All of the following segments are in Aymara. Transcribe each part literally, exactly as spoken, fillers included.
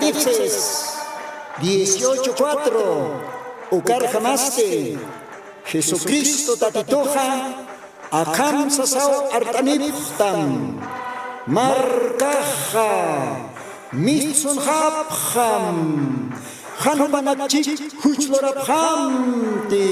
Apocalipsis dieciocho cuatro, ukarjamasti Jesucristo Tatituxa akham sasaw art'anipxtam, markaxa mistsunxapxam, jan jupanakchik juchlurapxamti.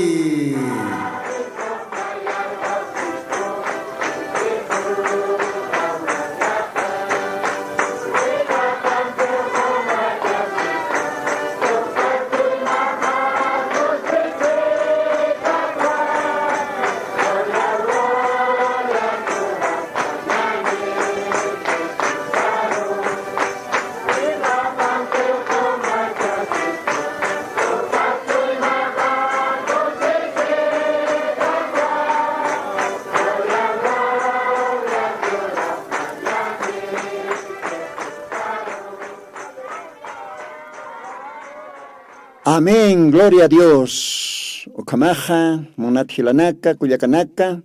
Amén, gloria a Dios. Ukhamaxa munat jilanaka, kullakanaka,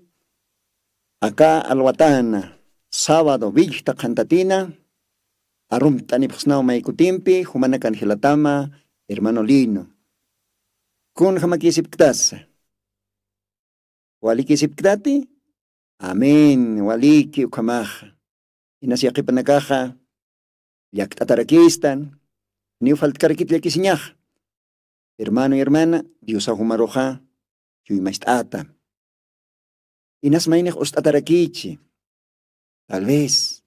aka alwatana, sábado, willkta qhantatina, arumt'anipxsnaw maykutimpi, jumanakan jilatama, hermano Lino. Kunjamakisipktasa? Walikisipktati? Amén, waliki ukhamaxa. Inas yaqipanakaxa llakt'atarakistan, niw faltkarakit llakisiñaxa. Hermano y hermana, Diosaw jumaruxa chuymacht'ata. Inas maynix ust'atarakichi. Tal vez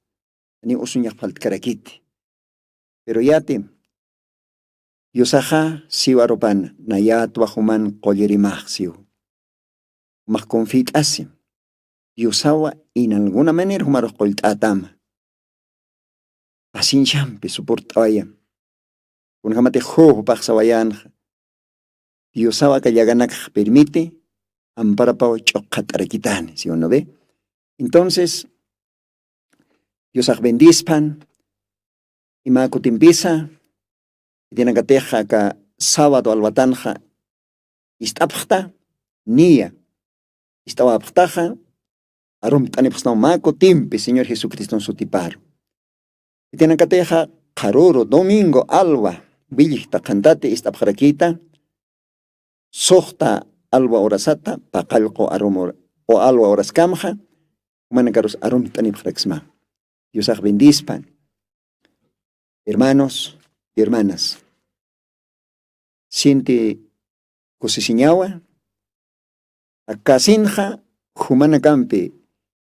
niw usuñax faltkarakiti. Pero yati, Diosaxa siwa arupana, nayatwa juman qullirimax siw. Jumax confiyt'asim. Diosawa en alguna manera jumarux qullt'atama. Pacienciampi soport'awayam. Kunjamatix jupax sawayanxa, Diosawa aka llaganakx permite, amparapaw ch'uqxat'arakitani, ¿sí o no ve? Entonces, Diosax bendispan, ima kutimpisa, khitinakatix aka sábado alwatanxa ist'apxta, niya, ist'awapxtaxa, arumt'anipxsnaw mä kutimpi Señor Jesucriston sutiparu. Khitinakatixa qharüru domingo alwa, willjta qhantati ist'apxarakïta, suxta alwa horasata, paqallqu arum hor-, o alwa horaskamxa, jumanakarus arumt'anipxaraksma. Diosax bendispan. Hermanos y hermanas, sinti kusisiñawa, akasinxa jumanakampi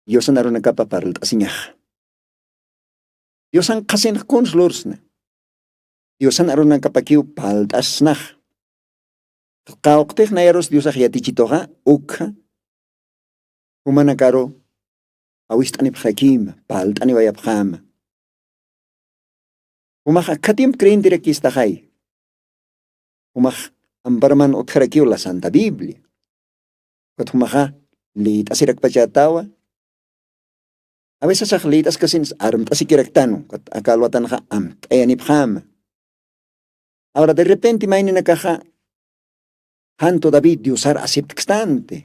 Diosan arunakapa parlt'asiñaxa. Diosan qhasinxa kuns lursna. Diosan arunakapakiw parlt'asnaxa. Qawqtix nayarus Diosax yatichituxa, ukxa jumanakaru awist'anipxarakima, parlt'aniwayapxama. Jumax akhatimp creyenterakïstaxay. Jumax amparaman utjarakiw la Santa Biblia. Ukat jumaxa liyt'asirakpachätawa. A veces ax liyt'askasins armt'asikiraktan, ukat aka alwatanxa amt'ayanipxama. Ahora de repente mayninakaxa jan todavía Diosar aceptkstanti.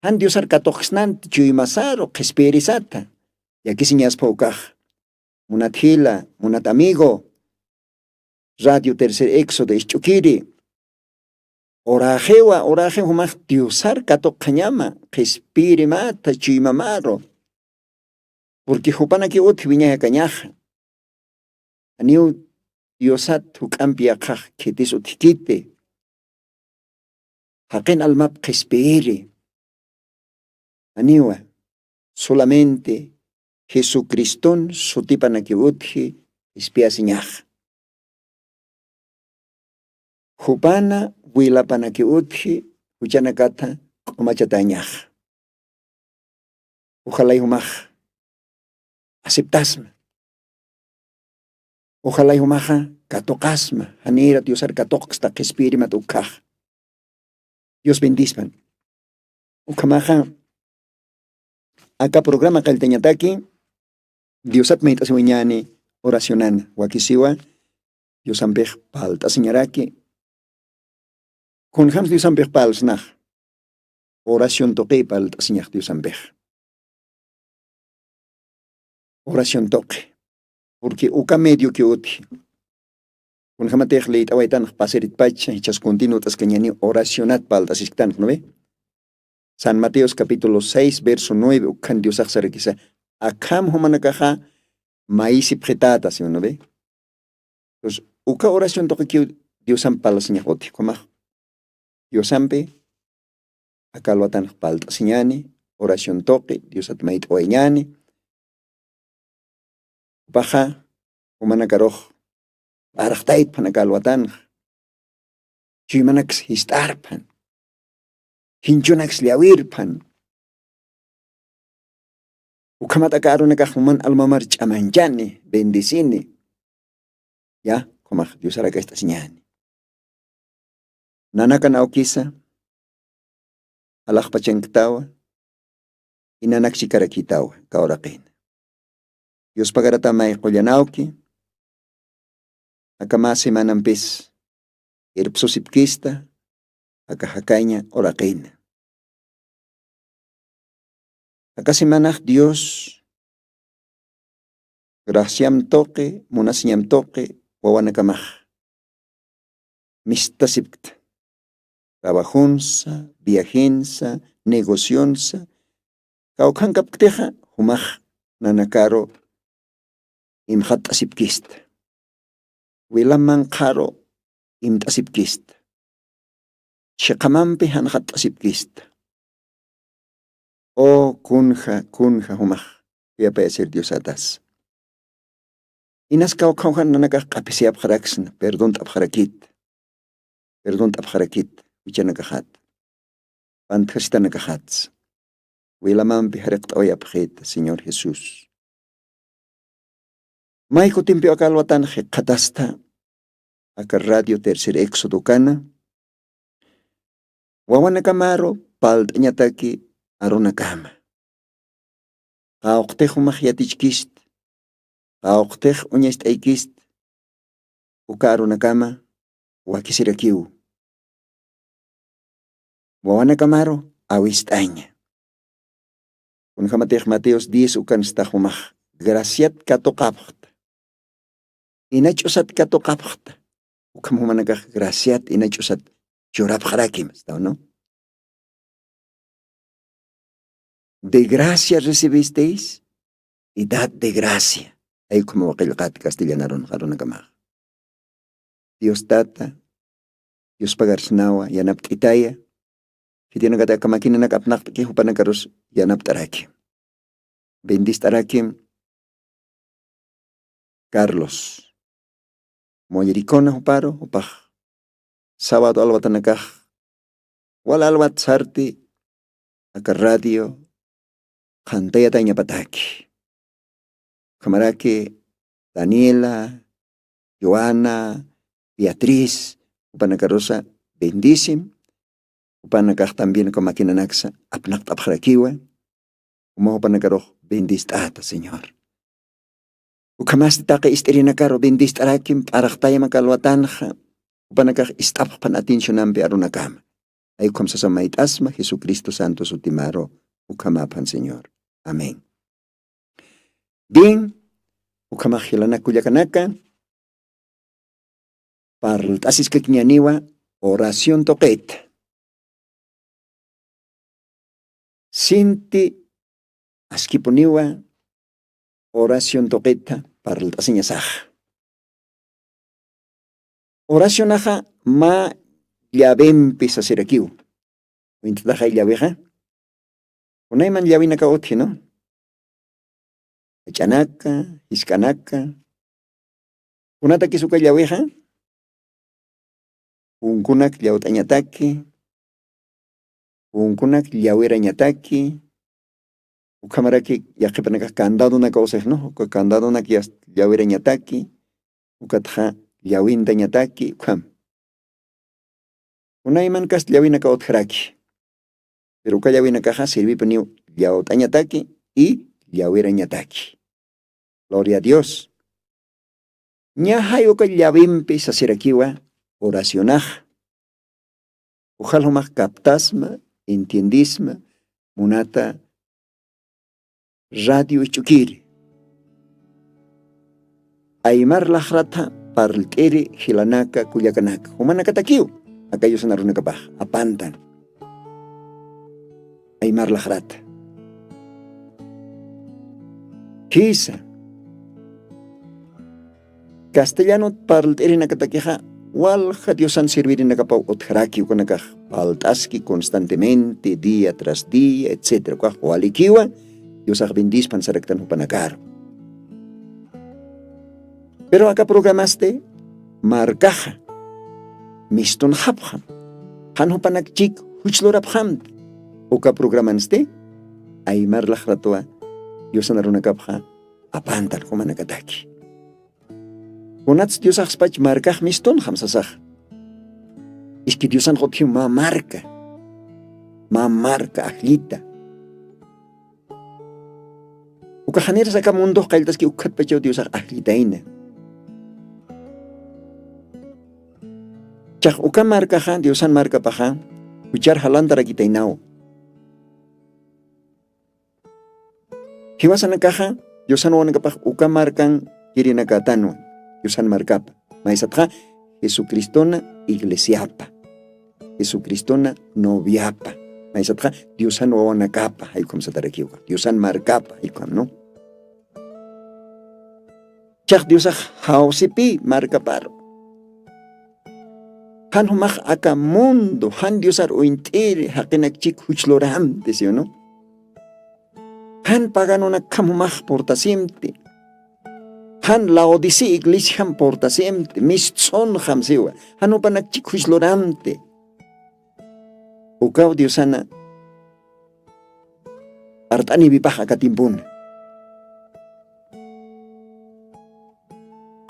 Jan Diosar katuqksnanti chuymasaru qhispiyirisata. Llakisiñaspa ukax. Munat jila, munat amigo, Radio Tercer Éxodo isch'ukiri. Uraxiwa, uraxiw jumax Diosar katuqxañama, qhispiyirimata, chuymamaru. Porque jupanakiw utji wiñay akañaxa. Janiw Diosat juk'amp yaqhax khitis utjkiti. Jaqin almap qhispiyiri. Janiwa, solamente Jesucriston sutipanakiw utji qhispiyasiñaxa. Jupana wilapanakiw utji juchanakata q'umachatäñaxa. Ojalay jumax aceptasma. Ojalay jumaxa katuqasma, janïra Diosar katuqksta qhispiyirimat ukhax. Dios bendispan. Ukhamaxa aka programa qalltañataki Diosat mayt'asiwañäni oracionana. Wakisiwa Diosampix parlt'asiñaraki. Kunjams Diosampix parlsnax. Oración tuqi parlt'asiñax Diosampix. Oración tuqi. Porque uka mediokiw utji. Kunjamatix liyt'awaytanx pasiritpacha jichhas continuo t'askañani oracionat palt'asisktanx nuwi. San mateos capítulo seis verso nueve ukhan diosaxsarakisa. Akham jumanakaxa mayisipxitata siwan nuwi. Uka oracion tuqikiw diosampi palasiñax utji kumax diosampi aka alwatanx palt'asiñani. Oracion tuqi diosat mayt'awayñani. Upaxa jumanakarux p'araxtaytphan aka alwatanx. Chuymanaks jist'arphan jinchunaks llawirphan. Ukhamat aka arunakax juman almamar ch'amanchani bendecini. Ya kumax diosarakast'asiñani. Nanakan awkisa alaxpachanktawa. Inanakchikarakitawa kawraqina. Diospagaratamay qullanawki. Akama semanampis irpsusipkista aka jakaña uraqina. Aka semanax dios graciam tuqi munasiñam tuqi wawanakamax mistasipkta. Trabajonsa viajensa negocionsa kawkhankapktixa jumax nanakaru imxatt'asipkista. Wilamanqharu imt'asipkista. Chiqamampi janxatt'asipkista. O kunja kunja jumax kuyapayasir diosatas. Inas kawkhawjan nanakax q'apisiyapxaraksna perdont'apxarakit. Perdont'apxarakit juchanakaxat pantjasitanakaxatsa. Wilamampi jariqt'awayapxita señor jesús. May kutimpiw aka alwatan jikxatasta aka radio tercer éxodo ukana. Wawanakamaru palt'añataki arunakama. Qawqtix umax yatichkist qawqtix uñast'aykist uka arunakama wakisirakiw. Wawanakamaru awist'aña. Kunjamatix mateos diez ukanstax umax graciat katuqapxta. Inach'usat katuqapxta. Ukham jumanakax graciat inach'usat churapxarakim stawnu. De gracia recibisteis y dad de gracia. Ay ukham waqillqat castellanarun qarunakamax. Dios tata dios pagarsnawa yanapt'itaya. Khitinakata aka makinanak apnaqt'ki jupanakarus yanapt'araki. Bendist'araki. Carlos mullirikuna juparu jupax sabado alwatanakax wal alwat sarti aka radio qhantayatañapataki. Ukhamaraki daniela joana beatriz jupanakarusa bendisim. Jupanakax también uka makinanaksa apnaqt'apxarakiwa. Uma jupanakarux bendist'ata señor. Ukhamasti taqi ist'irinakaru bendist'arakim p'araxtayam aka alwatanxa. Jupanakax ist'apxpan atencionampi arunakama. Ay ukham sasa mayt'asma jesucristo santo sutimaru. Ukhamaphan señor. Amén. Bien. Ukhamax jilanak kullakanaka parlt'asiskakiñaniwa oración tuqita. Sinti askipuniwa oración tuqita parlt'asiñasaxa. Oracionaxa mä llavempi sasirakiw. Wintataxay llawixa kunayman llawinakaw utjinu. Jach'anaka jisk'anaka kunatakis uka llawixa. Punkunak llawt'añataki punkunak llawirañataki. Ukhamaraki yaqhipanakax candadonaka usixnu uka candadonak llawirañataki. Ukatxa llawintañataki ukham. Kunayman kasta llawinaka utjaraki. Pero uka llawinakaxa sirvipuniw llawt'añataki y llawirañataki. Gloria a dios. Ñaxay uka llawimpi sasirakiwa oracionaxa. Uxal jumax captasma entiendisma munata radio ich'ukiri. Aymar laxratha parlt'iri jilanaka kullakanaka jumanakatakiw aka yusan arunakapax apantan. Aymar laqrata jisa castellanot parlt'irinakatakixa walja diosan servirinakapaw utjaraki ukanakax palt'aski constantemente día tras día etcétera ukax walikiwa. Diosax bendispan saraktan jupanakaru. Pero aka programasti markaxa mistunxapxam jan jupanakchik juchlurapxamti. Uka programansti aymar laqratwa diosan arunakapxa apantan jumanakataki. Kunats diosaxspach markax mistunxam sasaxa iski diosan qutjiw mä marka mä marka ajllita. Uka janirsa aka mundox qalltaski ukkhatpachaw diosax ajllitayna. Chax uka markaxa diosan markapaxa juchar jalantarakitaynaw. Jiwasanakaxa diosan wawanakapax uka markan kirinakatanwa diosan markapa maysatxa jesucristona iglesiapa jesucristona noviapa maysatxa diosan wawanakapa jaykham satarakiwa diosan markapa jaykham no. Chax diosax jawsipi markaparu jan jumax aka mundo jan diosar uñt'iri jaqinakchik juchluramti siwnu. Jan paganonakham jumax purtasimti jan laodicea iglesiam purtasimti mistsunxam siwa jan jupanakchik juchluramti. Ukaw diosana art'aniwipax aka timpuna.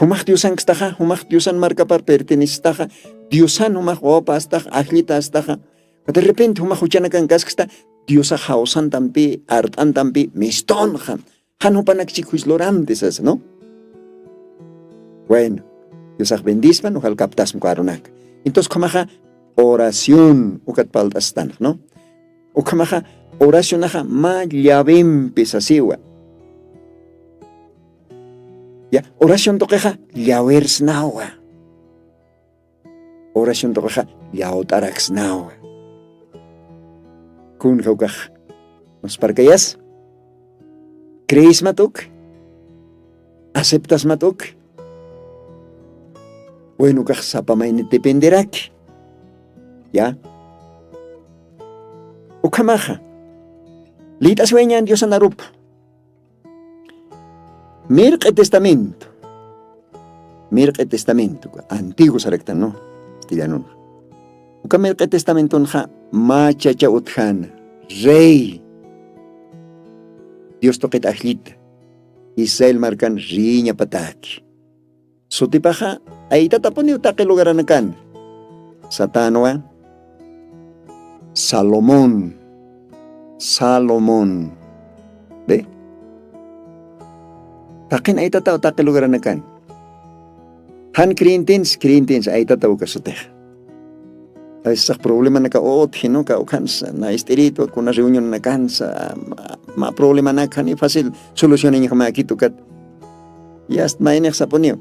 Jumax diosankstaxa jumax diosan markapar pertenecestaxa diosan jumax wawapa astaxa ajllita astaxa de repente jumax juchanakan kasksta diosax jawsantampi art'antampi mistunxam jan jupanakchik juchluramti sasa no. Bueno, diosax bendispan ukhal kaptasma uka arunaka. Entonces ukhamaxa oración ukat palt'astanx no. Ukhamaxa oracionaxa mä llawimpi sasiwa. Ya oración tuqixa llawirsnawa. Oración tuqixa llawt'araksnawa. Kunja ukax nusparkayas creesmat uk aceptasmat uk. Bueno ukax sapamaynit dependeraki ya. Ukhamaxa lït'asiwañan diosan arupa. Mirq'i testamento mirq'i testamento antiguo saraktan no castellanunxa. Uka mirq'i testamentonxa mä chacha utjana rey dios tuqit ajllita israel markan riyiñapataki. Sutipaxa aytatapuniw taqi lugaranakan satanwa salomón. Salomón. Be taqin aytataw taqi lugaranakan jan creyentins creyentins aytataw uka sutixa. Aysax problemanaka utji no kawkhansa na ist'irïtwa kuna reunionanakansa mä problemanakxa ni fácil solucionañaxmäkit ukat. Yast maynix sapuniw.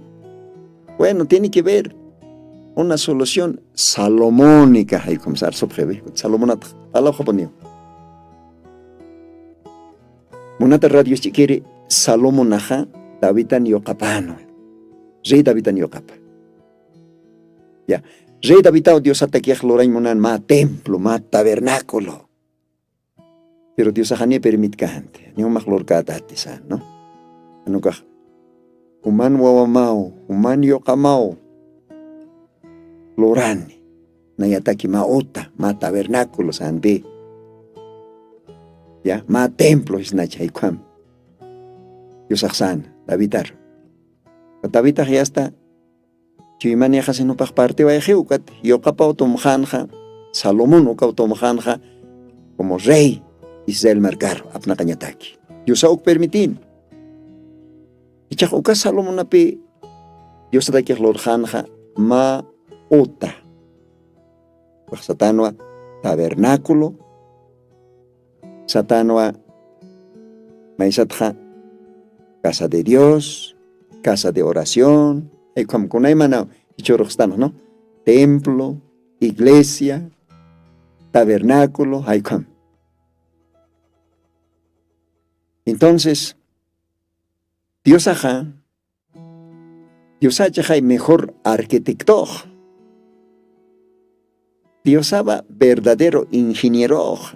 Bueno tiene que ver una solución salomónica jaykhumsa arsupxiwi salomonatax alawxapuniw. Munata radios ch'ikiri salomonaxa davidan yuqapanwa. Rey davidan yuqapa ya. Rey davidaw diosatakix lurañ munan mä templo mä tabernaculo. Pero diosaxani permitkanti ni umax lurkätati san no. Anukax uman wawamaw uman yuqamaw lurani nayataki mä uta mä tabernaculo sanpi. Ya mä templo jisnacha jaykham diosaxsan davidar. Davidax yasta chuymanixasin jupax partiwayxiw ukat yuqapaw tumxanxa salomón ukaw tumxanxa como rey israel markaru apnaqañataki diosaw uk permitin. Ichax uka salomonapi diosatakix lurxanxa mä uta ukax satanwa tabernaculo satanwa maysatxa casa de dios casa de oración. Jaykham kunaymana ichurux stan, ¿no? Templo, iglesia, tabernáculo, jaykham. Entonces, Diosaxa, Diosacha jay mejor arquitectox. Diosawa verdadero ingenierox.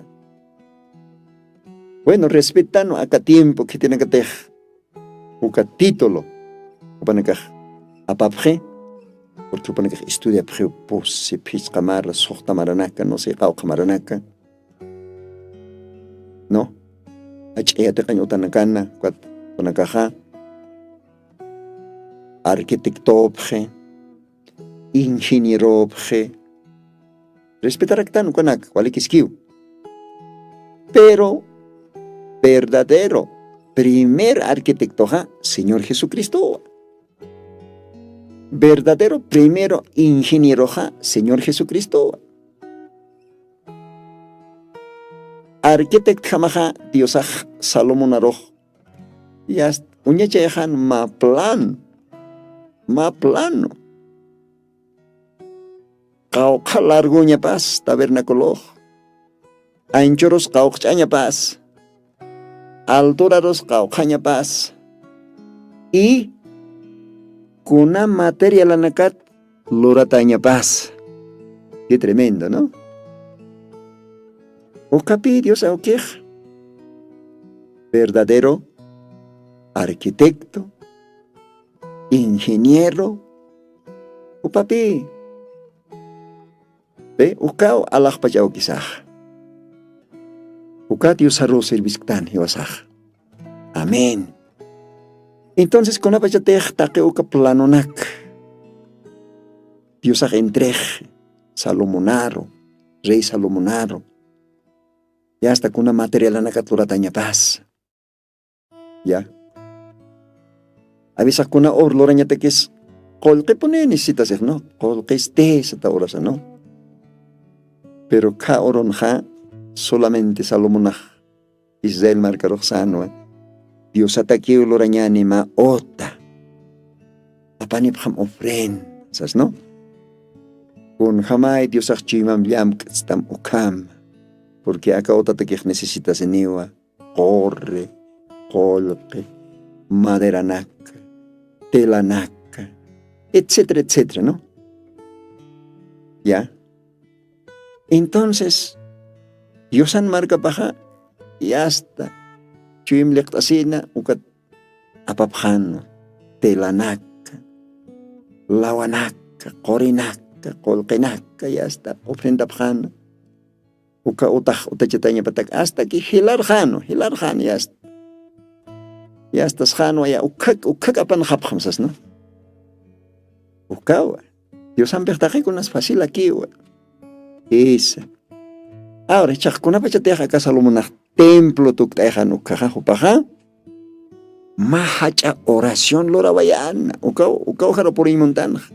Bueno, respetanu aka tiempo khitinakatix uka título jupanakax apapxi, porque jupanakax estudiapxiw pusi phisqa mara, suxta maranaka, no sé, qawqha maranaka, ¿no? Ach'ayatiqañ utanakana, ukat jupanakaxa arquitectopxi, ingenieropxi, respetaraktan ukanak walikiskiw. Pero verdadero primer arquitectoxa Señor Jesucristowa. Verdadero primero ingenieroxa Señor Jesucristowa. Arquitectjamaxa Diosax Salomonarux, yast uñachayxan mä plan, mä plano. Qawqha largoñapas tabernaculox, anchurus qawqch'añapas, alturarus qawqhañapas, y kuna materialanakat luratañapas. Qué tremendo, ¿no? Ukapi Dios awkix verdadero arquitecto, ingeniero, upapi. Pe ukaw alaxpach awkisax. Uka Diosaru servisktan jiwasax. Amén. Entonces kunapachatix taqi uka planonak Diosax entrex Salomonaru, rey Salomonaru, y hasta kuna materialanakat luratañapas. Ya. A veces kuna ur lurañatakis qullqipuni necesitasix, ¿no? Qullqisti sata urasa, ¿no? Pero kha urunxa solamente Salomonax Israel markarux sänwa, Diosatakiw lurañäni mä uta, apanipxam ofrenda sas, ¿no? Kunjamay Diosax chuymam llamk'stam ukham, porque aka utatakix necesitasiniwa qurri, qullqi, maderanak, telanak, etcétera, etcétera, ¿no? Ya. Entonces Diosan markapaxa yasta chuym liqt'asina ukat apapxanwa, telanak, lawanak, qurinak, qullqinak, yasta ofrendapxanwa. Uka utax utachatañapatak hasta que jilarxanwa, jilarxanwa, yasta. Yastasxanwa, ya ukhak ukhak apanxapxam sasna. Ukawa Diosampix taqikunas facilakiwa. Isa. Ahora jichhax kunapachatix aka Salomonax templo tukt'ayxan ukkhaxa jupaxa mä jach'a oración lurawayäna. Ukaw ukawjaru puriñ muntanxa,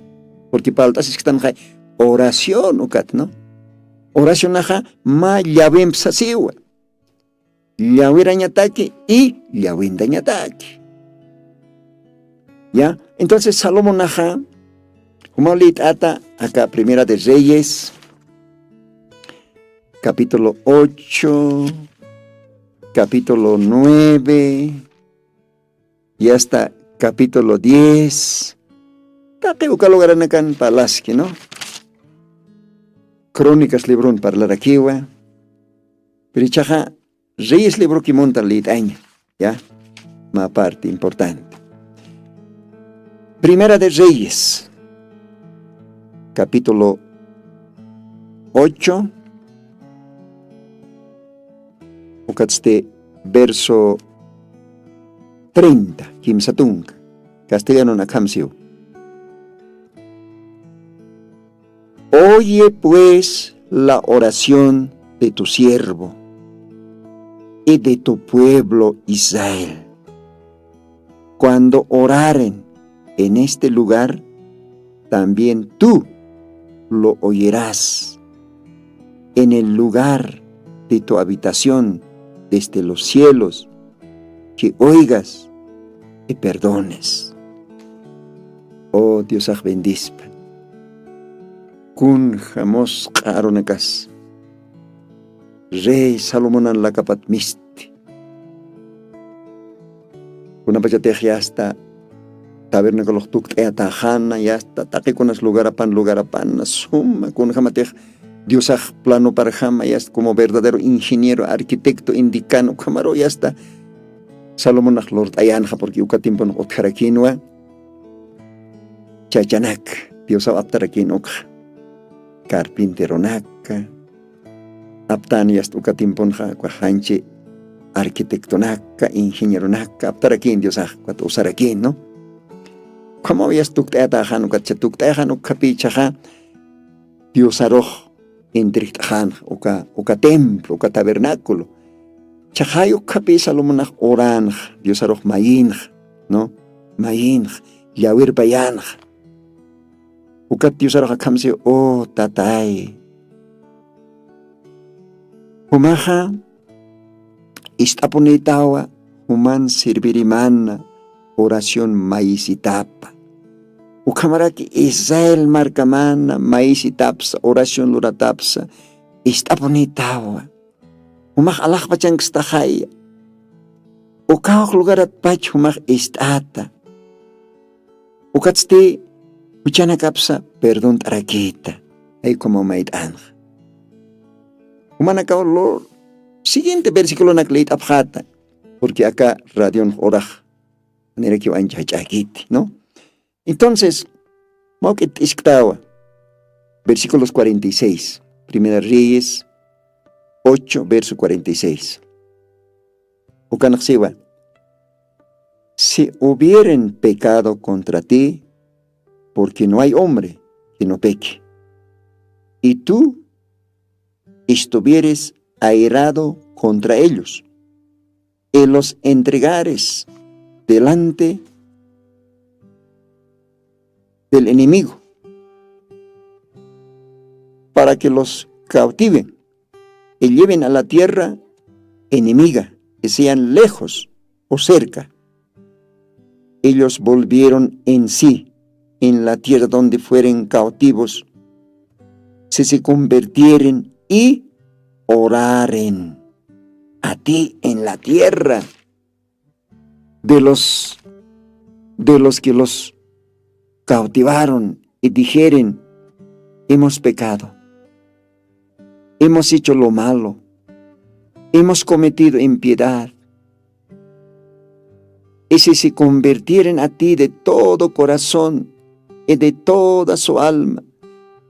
porque palt'asisktanxay oración ukat, ¿no? Oracionaxa mä llawimp sasiwa, llawirañataki y llawintañataki. Ya. Entonces Salomonaxa jumaw lït'ata aka Primera de Reyes, capítulo ocho, capítulo nueve y hasta capítulo diez. Taqi uka lugaranakan parlaski, ¿no? Crónicas libron parlarakiwa. Pero jichhaxa Reyes libroki munta lït'aña, ya, mä parte importante. Primera de Reyes, capítulo ocho, ukatsti verso treinta, kimsa tunka. Castellanona akham siw. Oye, pues, la oración de tu siervo y de tu pueblo Israel. Cuando oraren en este lugar, también tú lo oyerás en el lugar de tu habitación desde los cielos, que oigas y perdones. O diosax bendispa. Kunja musq'a arunakas rey salomonan lakapat misti. Kunapachatix yasta tabernaculox tukt'ayatäxana yasta taqikunas lugarapan lugarapana suma kunjamatix diosax planoparjama yasta como verdadero ingeniero arquitecto indican ukhamaru yasta salomonax lurt'ayanxa porque uka tiemponx utjarakïnwa. Chachanak diosaw aptarakïn ukxa carpinteronaka aptan yasta uka tiemponxa uka janchi arquitectonaka ingenieronaka aptarakïn diosax ukat usarakïn no. Ukhamaw yasta tukt'ayatäxan ukatcha tukt'ayaxan ukkhapïchaxa diosarux entrejt'axanxa uka uka templo uka tabernáculo. Chaxay ukkhapï salomonax oranxa diosarux mayinxa no mayinxa llawirpayanxa. Ukat diosarux akhamsi o tatay jumaxa ist'apunïtawa juman servirimana oración mayisitapa. Ukhamaraki israel markamana mayisitapsa oración luratapsa ist'apunïtawa. Jumax alaxpachankstaxaya ukawax lugaratpach jumax ist'ata. Ukatsti juchanakapsa perdont'arakïta. Jaykhuma mayt'anxa jumanakaw lur siguiente versiculonak liyt'apxäta. Porque aka radionx urax manerakiw ancha jach'äkiti no. Entonces mawk'it t'isktawa versículos cuarenta y seis primera reyes ocho verso cuarenta y seis. Ukanxsiwa si hubieren pecado contra ti porque no hay hombre que no peque y tú estuvieres airado contra ellos y los entregares delante del enemigo para que los cautiven y lleven a la tierra enemiga, que sean lejos o cerca. Ellos volvieron en sí en la tierra donde fueren cautivos, si se convirtieren y oraren a ti en la tierra de los de los que los cautivaron y dijeren: hemos pecado, hemos hecho lo malo, hemos cometido impiedad. Y si se convirtieren a ti de todo corazón y de toda su alma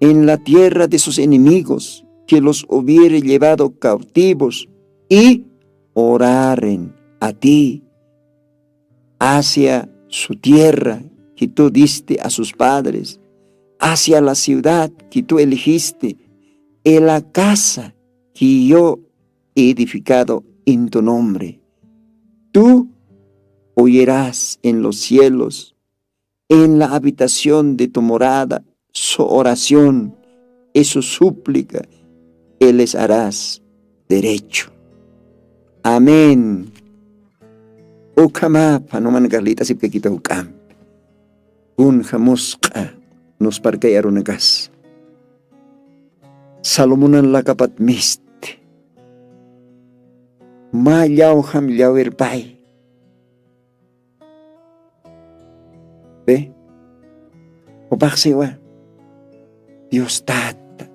en la tierra de sus enemigos, que los hubiere llevado cautivos, y oraren a ti hacia su tierra que tú diste a sus padres, hacia la ciudad que tú elegiste, y la casa que yo he edificado en tu nombre. Tú oirás en los cielos, en la habitación de tu morada, su oración y su súplica, y les harás derecho. Amén. Ukhamapa numanakax lït'asipkakita juk'ampi. Kunja musq'a nusparkay arunakas. Salomonan lakapat misti. Mä llawjam llawirpay. Ve. Jupaxsiwa. Dios tata.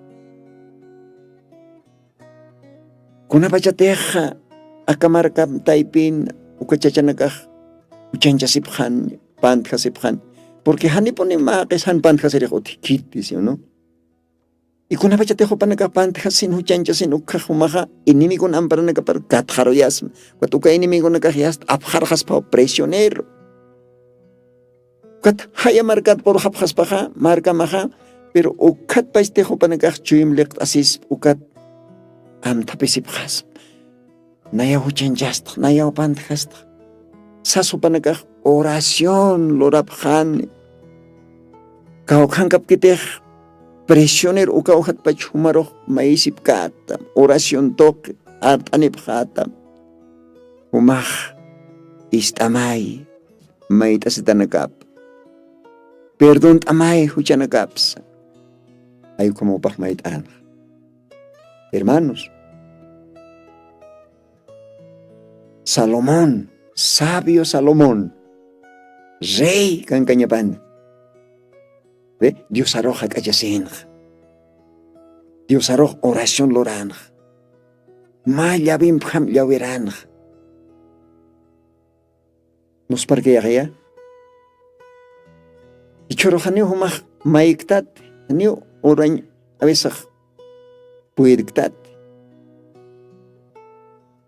Kunapachatixa aka markam taypin uka chachanakax juchanchasipxan pantjasipxan. Porque janipuni mä qis jan pantjasirix utjkiti, ¿sí o no? Y kunapachatix jupanakax pantjasin juchanchasin ukhax jumaxa enemigon amparanakapar katxaruyasma. Ukat uka enemigonakax yasta apxarxaspaw prisionero. Ukat jaya markat purxapxaspaxa markamaxa, pero ukatpachti jupanakax chuyim liqt'asispa ukat amthapisipxaspa. Nayaw juchanchastax nayaw pantjastax sas jupanakax oración lurapxani. Kawkhankapkitix prisionero uka ujatpach jumarux mayisipkätam oración tuqi art'anipxätam. Jumax ist'amay mayt'asitanakap. Perdont'amay juchanakapsa. Ay ukhamapax mayt'anxa. Hermanos, Salomón, sabio Salomón, rey kankañapana, ve, diosarux jak'achasinxa, diosarux oración luranxa, mä llavimpjam llawiranxa. Nusparkayaxaya. Ichhurux janiw jumax mayktat, janiw urañ awisax puyrktat.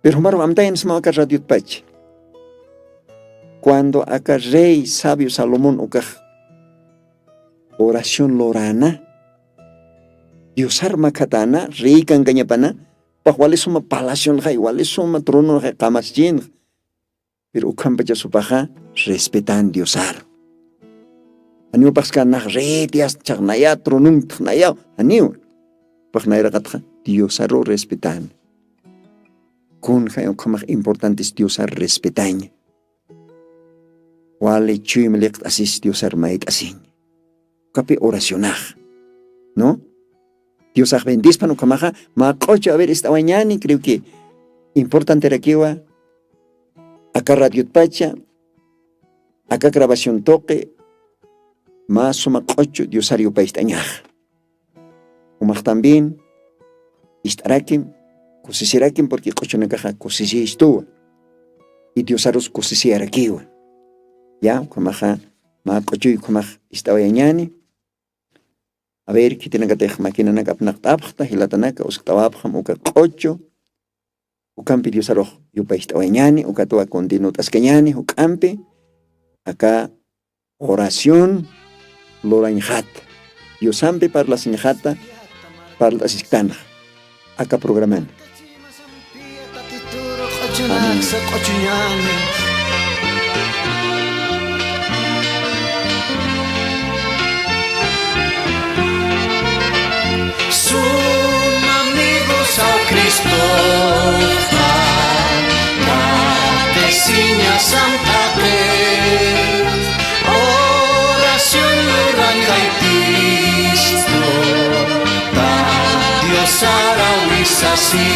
Pero jumaru amtayan sma aka radiotpacha, cuando aka rey sabio Salomón ukax oración lurana, diosar makhatana rey kankañapana, pax walisuma palacionxay walisuma trononxay qamaschinxa. Pero ukhampachasupaxa respetan diosar. Janiw paxskanax rey dias chaxnaya tronunktxnaya, janiw. Paxnayraqatxa diosaru respetan. Kunxay ukhamax importantes diosar respetaña. Wali chuyma liqt'asis diosar mayt'asiña. Ukapi oracionax, no? Diosax bendispan ukhamaxa. Mä q'uchu aver ist'awañani creo que importanterakiwa. Aka radiotpacha aka grabación tuqi mä suma q'uchu diosar yupayst'añaxa. Umax también ist'arakim kusisirakim porque q'uchunakaxa kusisistuwa. Y diosarus kusisiyarakiwa. Ya ukhamaxa mä q'uchuy ukhamax ist'awayañani. A ver khitinakatix makinanaka apnaqt'apxta jilatanaka uskt'awapxam uka q'uchu. Ukampi diosarux yupayt'awañani ukatwa continut'askañani juk'ampi aka oración lurañxata diosampi parlasiñxata. Parlt'asisktanxa aka programan. Sumamigusaw cristoxa tatisiña samt'aqi oración lurañxaytistu. Diosarawisasi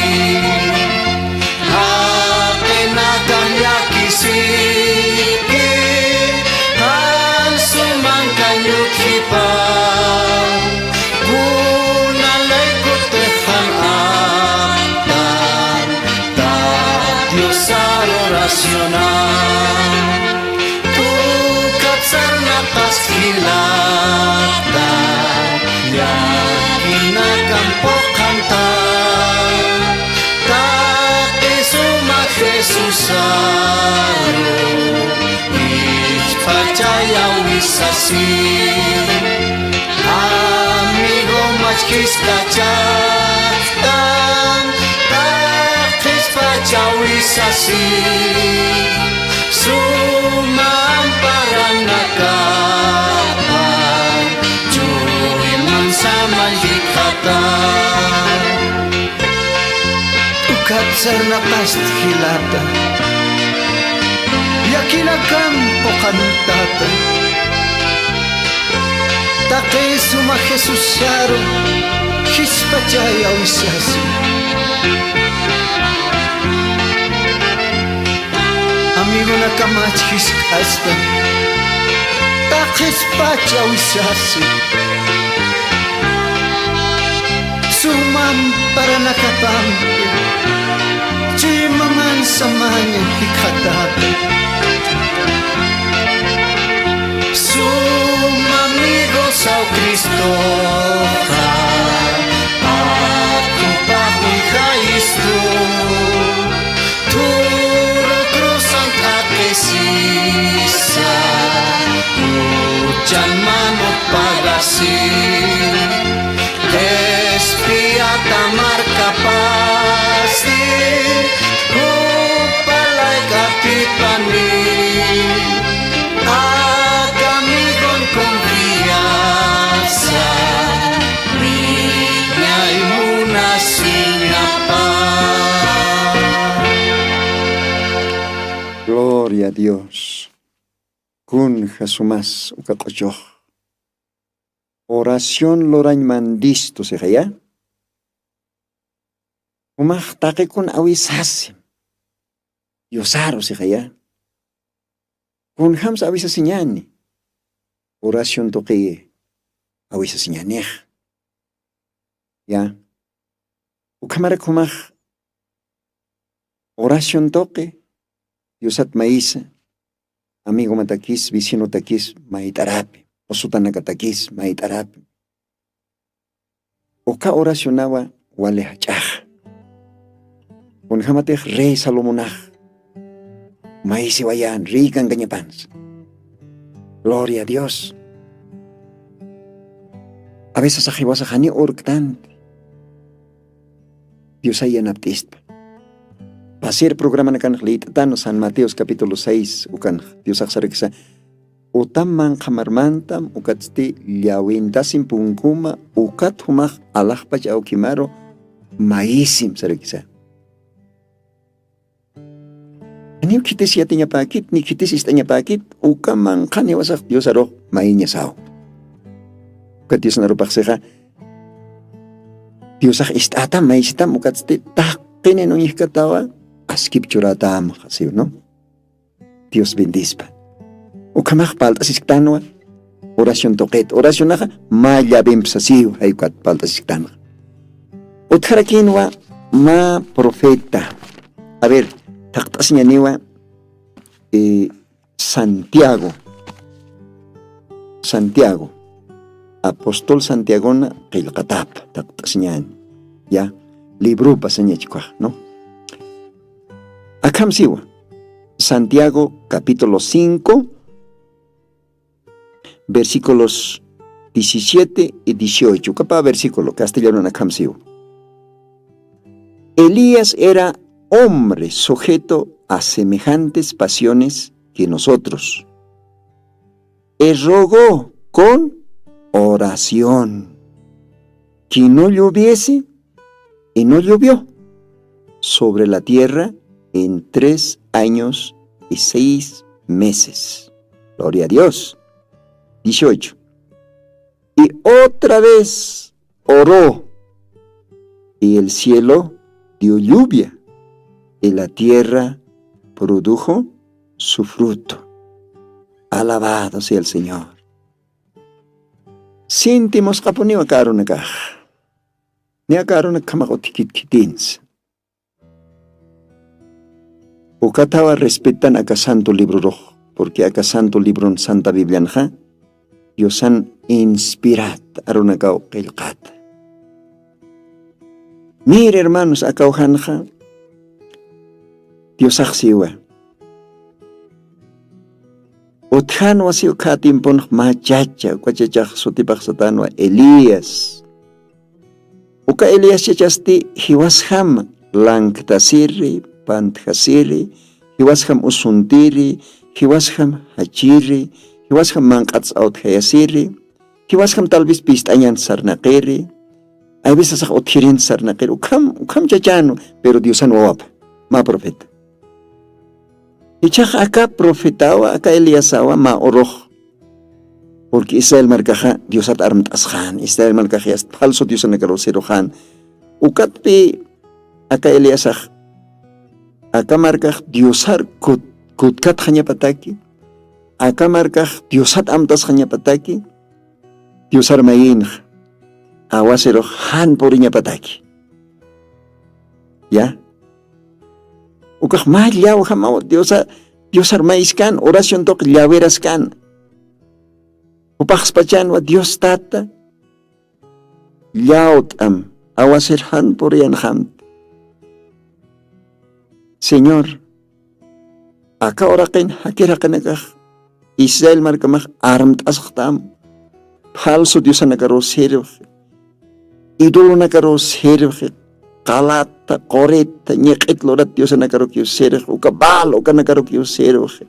jaqinakañakisiki jan sumankañutjipa. Kunalaykutixan aptan ta diosaru oracionan. Tukat sarnaqas jilata llakinakan puqanta. Taqi suma jesusaru jichpachayawisasi. Amigo machkhiskachaktan taqispachawisasi. Suma amparanakapan chuyman saman jikxata. Ukat sarnaqast jilata llakinakan puqantata. Taqi suma jesusaru jispachayawsasi. Amigonakamach jisk'asta taqispach awisasi. Sumam paranakapampi chuymaman samaña jikxatata. Sumamigosaw cristoxa akupaxuyxayistu. Turu cruzan t'aqisisa juchan manu pagasi. Qhispiyata markapasti jupalayka atipani. Aka amigon confianza wiñay munasiñapa. Gloria a Dios. Kunja sumas uka q'uchux. Oración lurañ mandistu sixaya. Umax taqikun awisasim. Diosaru sixaya. Kunjamsa awisasiñani. Oración tuqi awisasiñanix. Ya. Ukhamarak jumax oración tuqi diosat mayisa, amigomatakis vecinotakis mayt'arapi, usutanakatakis mayt'arapi. Uka oracionawa wali jach'axa. Kunjamatix rey salomonax mayisiwayan rey kankañapansa. Gloria a dios. Aveces axiwasax jani urktanti diosay yanapt'ispa. Pasir programanakanx liyt'atanu san mateos capítulo seis ukanx diosax sarakisa. Utam manqhamarmantam ukatsti llawintasim punkuma ukat jumax alaxpach awkimaru mayisim sarakisa. Niw khitis yatiñapäkit ni khitis ist'añapäkit uka manqhan iwasax diosarux mayiñasaw. Ukat diosnarupaxsixa diosax ist'ätam mayisitam ukatsti taqinin uñjkatawa askip churätamxa siw no. Dios bendispa. Ukhamax palt'asisktanwa oración tuqit oracionaxa mä llavimpsasiw jaykat palt'asisktanxa. Utjarakinwa mä profeta. A ver, thaqt'asiñaniwa eh, santiago. Santiago apostol santiagona qillqatapa thaqt'asiñani ya librupa sañachkwax no. Akham siwa santiago capítulo cinco versículos diecisiete y dieciocho kapa versículo castellanona akham siwa. Elías era hombre sujeto a semejantes pasiones que nosotros. Y rogó con oración que no lloviese y no llovió sobre la tierra en tres años y seis meses. Gloria a dios. Dieciocho. Y otra vez oró y el cielo dio lluvia y la tierra produjo su fruto. Alabado sea el señor. Sintimusqapuniwa karunakax. Niya karunakaxmax utkit khitinsa. Ukatawa respetan aka santo librorux. Porque aka santo libron santa biblianxa diosan inspirat arunakaw qillqata. Mir hermanos akawjanxa diosaxsiwa. Utjanwa siw kha timpunx mä chacha uka chachax sutipaxsatanwa elías. Uka eliaschachasti jiwasjam lanktasiri pantjasiri jiwasjam usuntiri jiwasjam jachiri jiwasjam manq'ats'awtjayasiri jiwasjam tal vez pist'añan sarnaqiri. Ayvisasax utjirin sarnaqiri ukham ukham chachanwa. Pero diosan wawapa mä profeta. Ichax aka profetawa aka eliasawa mä urux. Purqui israel markaxa diosat armt'asxan israel markax yast phalsu diosanakaruw siruxan. Ukatpi aka eliasax aka markax diosar kutkatxañapataki aka markax diosat amtasxañapataki diosar mayinxa awasirux jan puriñapataki. Ya ukax mä llawjamaw diosa diosar mayiskan oración tuq llawiraskan. Upaxspachanwa dios tata llawt'am awasir jan puriyanxamti. Señor aka uraqin jakir jaqinakax israel markamax armt'asxtam phalsu diosanakaruw sirvxi idolonakaruw sirvxi qalata qurita ñiq'it lurat diosanakarukiw sirvxi uka baal ukanakarukiw sirvxi.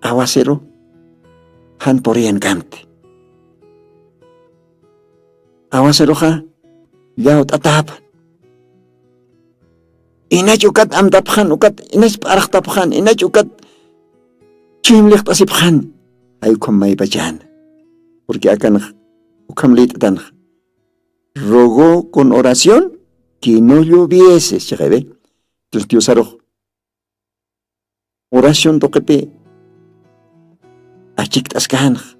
Awasiru jan puriyankamti. Awasiruxa llawt'atapxan inach ukat amtapxan ukat inach p'arxtapxan inach ukat chimlixt'asipxan. Jay ukham maypachana Porque akanx ukham lït'tanx, rogó con oración que no lloviese, chiqawi. Entonces diosarux oración tuqipi achikt'askanx,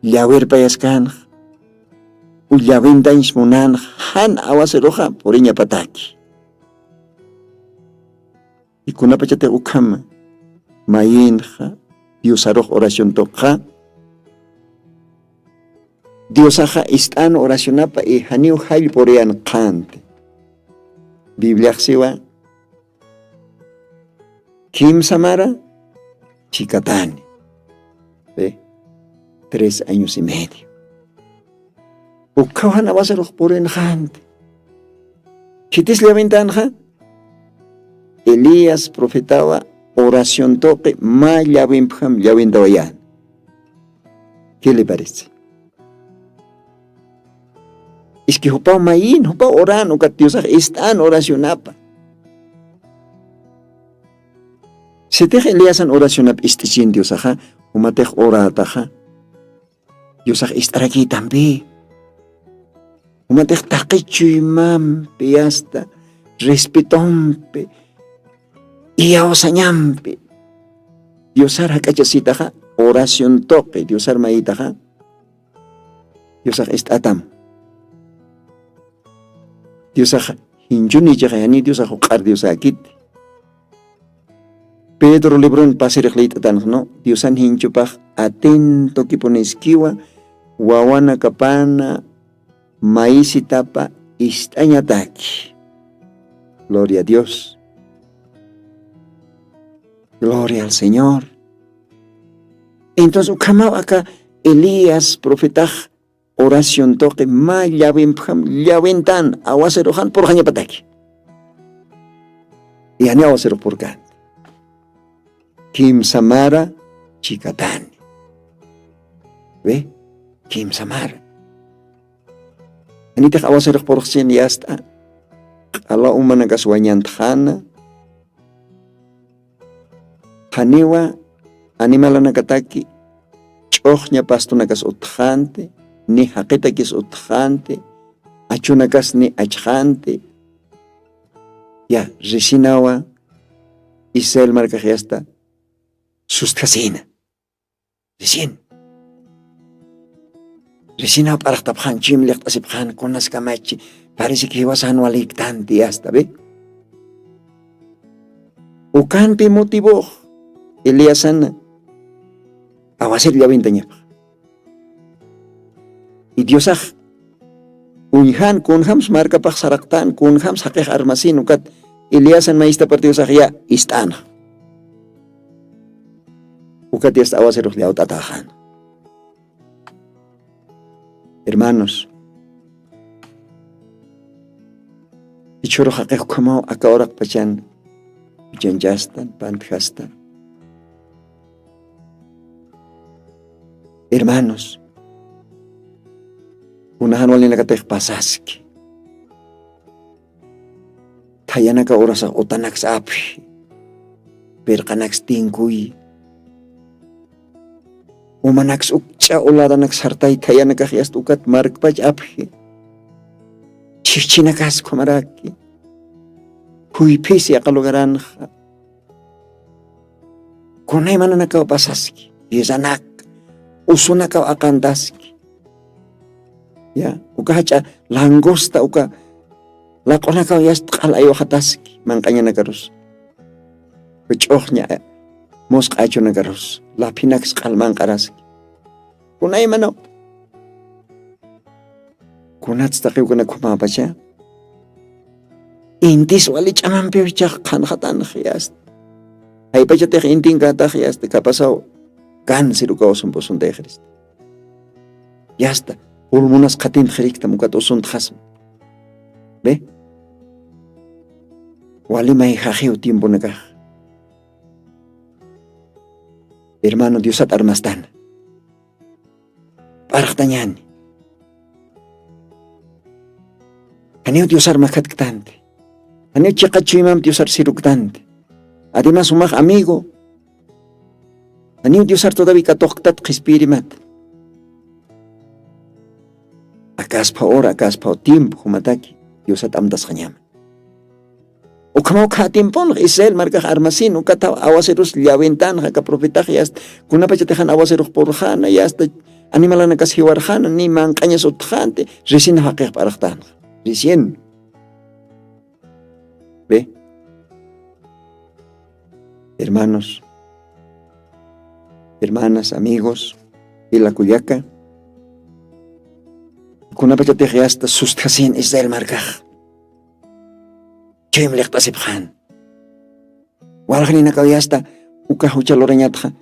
llawirpayaskanx, u llawintañs munanx, jan awasiruxa puriñapataki. Y kunapachatix ukhama mayinxa diosarux oración tuqxa, diosaxa ist'an oracionapa y janiw jallpuriyan qhanti. Bibliaxsiwa kimsamara chikatani. Ve, tres años y medio. Ukhaw jan awasirux purinxanti. Khitis llawintanxa? Elías profetawa oración tuqi mä llawimpjam llawintawayani. ¿Qué le parece? Iski jupaw mayin jupaw oran ukat diosax ist'an oracionapa. Sitix eliasan oracionap ist'ichin diosaxa, umatix orataxa diosax ist'arakitampi, umatix taqi chuymampi asta respetompi iyawsañampi diosar jak'achasitaxa, oración tuqi diosar mayitaxa diosax ist'atam. Diosax jinchunichaxa jani diosax juq'ar diosäkiti. Pedro libron pasirix lït'atanxnu diosan jinchupax atentokipuniskiwa wawanakapana mayisitapa ist'añataki. Gloria a dios. Gloria al señor. Entonces ukhamaw aka elías profetax oración tuqi mä llawimpjam llawintan awasiruxan purxañapataki. Yaniw awasirux purkani. Kimsamara chikatani. Ve, kimsamara. Anitix awasirux purxsin yast'a q'ala umanakas wañantxana. Janiwa animalanakataki ch'uxña pastunakas utxanti, ni jaqitakis utxanti, achunakas ni achxanti. Ya risinawa israel markaxyasta sustjasina. Risin risinaw p'arxtapxan chimliqt'asipxan kunaskamachi parece que jiwasan waliktanti asta ve. Ukanpi motivux eliasana awasir llawintañapxa. Y diosax uñjan kunjams markapax saraqtan kunjams jaqix armasin ukat eliasan mayistapar diosax ya ist'anxa. Ukat diasta awasirux llawt'ataxan. Hermanos, ichhurux jaqix ukhamaw aka uraqpachan uchanchastan pantjastan. Hermanos, kunajan walinakatix pasaski. Thayanaka urasax utanaks apji, pirqanaks tinkuy, umanaks ukch'a uladanaks sartay thayanakax yasta ukat markpach apji. Chhijchhinakas ukhamaraki. Juyphis yaqalugaranxa. Kunaymananakaw pasaski, yesanak usunakaw aqantaski. Ya uka jach'a langosta uka laq'unakaw yasta q'al aywxataski manq'añanakarus. Ch'uxña musq'achunakarus laphinaks q'al manq'araski. Kunaymanaw kunatstaqiw kuna khumapacha intis wali ch'amampiw ichax qhanxatanxi asta. Aypachatix intinkätaxi asta kapasaw kansirukaw sumpusuntayxirista. Yasta pulmunas qhatintxiriktam ukat usuntxasma. Be wali mayjaxiw tiemponakax. Hermano diosat armastana p'arxtañani. Janiw diosar makhatktanti. Janiw chiqa chuymamp diosar siruktanti. Además umax amigo janiw diosar todavi katuxktat qhispiyirimat. Akaspha hora, akaspha tiempo jumataki diosat amtasxañama. Ukhamaw kha tiemponxa israel markax armasin ukataw awasirus llawintanxa aka profetax yasta. Kunapachatixan awasirux purxana yasta animalanakas jiwarxana ni manq'añas utxanti. Recién jaqixp'araxtanxa recién. Ve, hermanos, hermanas, amigos, jila kullaka, kunapachatix yasta sustjasin israel markax chuyma liqt'asipxan. Walxaninakaw yasta uka jucha lurañatxa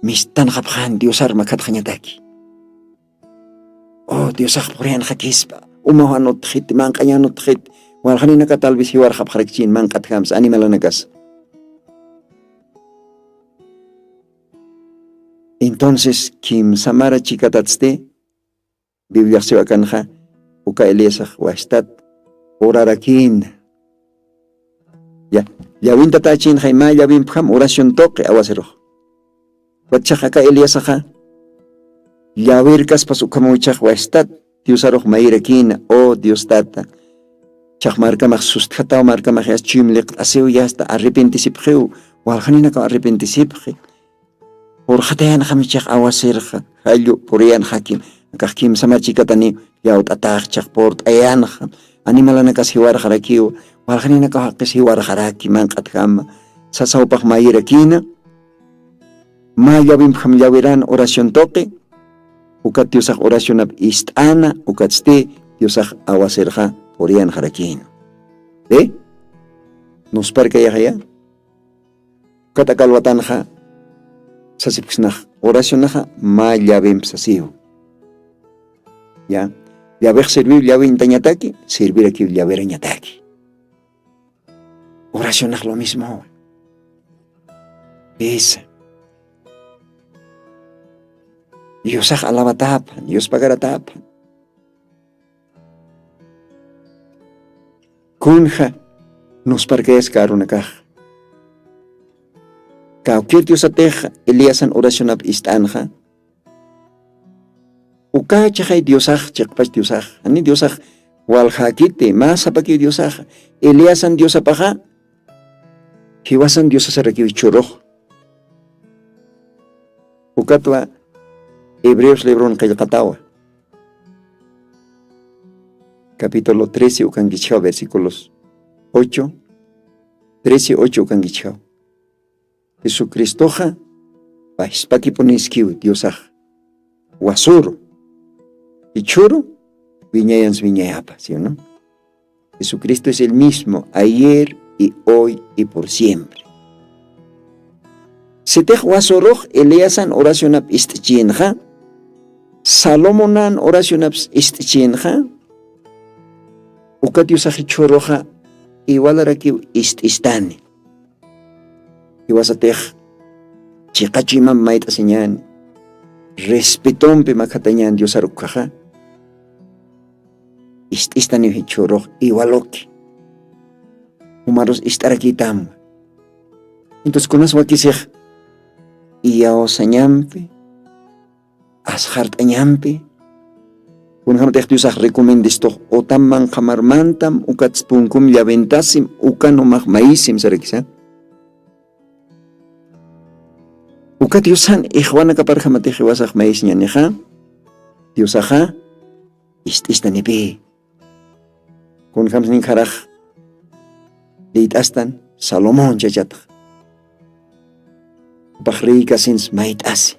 mistanxapxan diosar makhatxañataki. Oh diosax puriyanxakispa, umawan utxit, manq'añan utxit. Walxaninaka tal vez jiwarxapxarakchin manq'atjamsa animalanakas. Entonces kimsamara chikatatsti bibliaxsiw akanxa uka eliasax wastat urarakina. Ya, llawintatachinxay mä llawimpjam oración tuqi awasirux. Watchax aka eliasaxa llawirkaspas ukhamuchax wastat diosarux mayirakina. Oh dios tata, chax markamax sustjataw markamax yasta chuyma liqt'asiw yasta arrepentisipxiw. Walxaninakaw arrepentisipxi. Purxatayanxamichax awasirxa jallu puriyanxakim. Akax kimsamar chikataniw llawt'atax chax purt'ayanxa. Animalanakas jiwarxarakiw, walxaninakaw jaqis jiwarxaraki manq'atjama. Sasawpax mayirakina mä llawimpjam llawiran oración tuqi. Ukat diosax oracionap ist'ana ukatsti diosax awasirxa puriyanxarakina. Ve, nusparkayaxaya. Ukat aka alwatanxa sasipksnax oracionaxa mä llawimp sasiw. Ya, llawix sirviw llawintañataki sirvirakiw llawirañataki. Oracionax lo mismo. Isa, diosax alabataphan dios pagarataphan. Kunja nusparkayas karunakax kawkir diosatix eliasan oracionap ist'anxa. Uka chixay diosax chiqpach diosax ani diosax waljäkiti mä sapakiw diosaxa eliasan diosapaxa jiwasan diosasarakiw jichhürux. Ukatwa hebreos libron qillqatawa capítulo trece ukankichjaw versículos ocho, trece ocho ukankichjaw. Jesucristoxa payspakipuniskiw diosax wasuru jichhüru wiñayans wiñayapa si no? Jesucristo es el mismo ayer y hoy y por siempre. Sitix wasurux eliasan oracionap ist'chinxa salomonan oracionaps ist'chinxa uka diosax jichhüruxa iwalarakiw ist'istani. Jiwasatix chiqachuymamp mayt'asiñäni respetompi makhatañän diosar ukkhaxa ist'istaniw jichhürux iwaluki jumarus ist'arakïtamwa. Entonces kunas wakisix iyawsañampi asxart'añampi kunjämatix diosax recomendistux utam manqhamarmantam ukatspunkum llawintasim ukan umax mayisim sarakisa. Uka diosan ixwanakaparjamatix jiwasax mayisiñanixa diosaxa ist'istanipï. Kunjamsninkxarax liyt'astan salomón chachatxa upax rïkasins mayt'asi.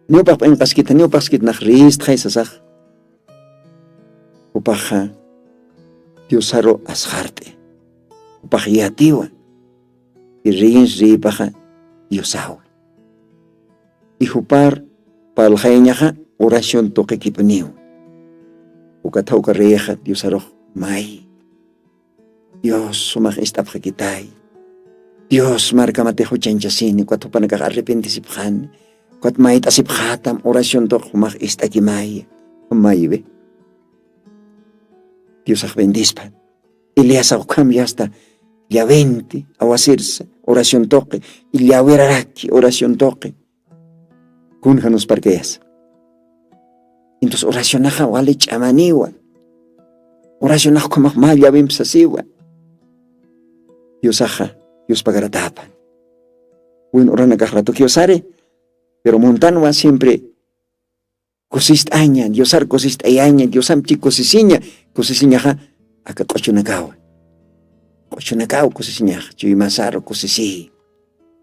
Niw upax p'inqaskitxa niw upaxskitnax rïstxay sasax. Upaxa diosaru asxart'i upax yatiwa. Irriyins riyipaxa diosawa ijupar parlxayañaxa oración tuqikipuniw. Ukatha uka riyixa diosarux may dios sumax ist'apxakitay. Dios markamatix juchanchasini ukat jupanakax arrepentisipxani ukat mayt'asipxatam oración tuqi jumax ist'akimaya. Mayiwi diosax bendispan. Eliasax ukham yasta llawinti awasirsa oración tuqi llawiraraki oración tuqi. Kunjanusparkayasa Entonces oracionaxa wali ch'amaniwa. Oracionax ukhamax mä llawimp sasiwa. Diosaxa yuspagaratapan. Win uranakax ratukiw sari, pero muntanwa siempre kusist'aña diosar kusist'ayaña diosamp chi kusisiña. Kusisiñaxa aka q'uchunakawa. Q'uchunakaw kusisiñaxa chuymasaru kusisiy.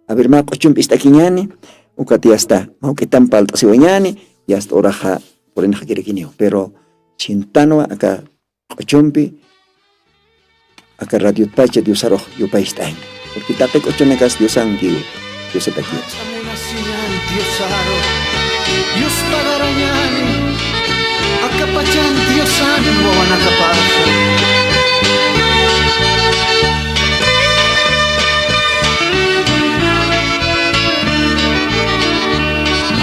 Aver mä q'uchump ist'akiñani. Ukat yasta mawk'itamp palt'asiwañani. Yasta uraxa purinxakirakiniw pero chintanwa aka q'uchumpi aka radiotpacha diosarux yupaycht'añ. Purki taqi q'uchunakas diosankiw. Diosatakiw. Ch'amunasiñan diosaru yuspagarañani. Akapachan diosan wawanakapaxa.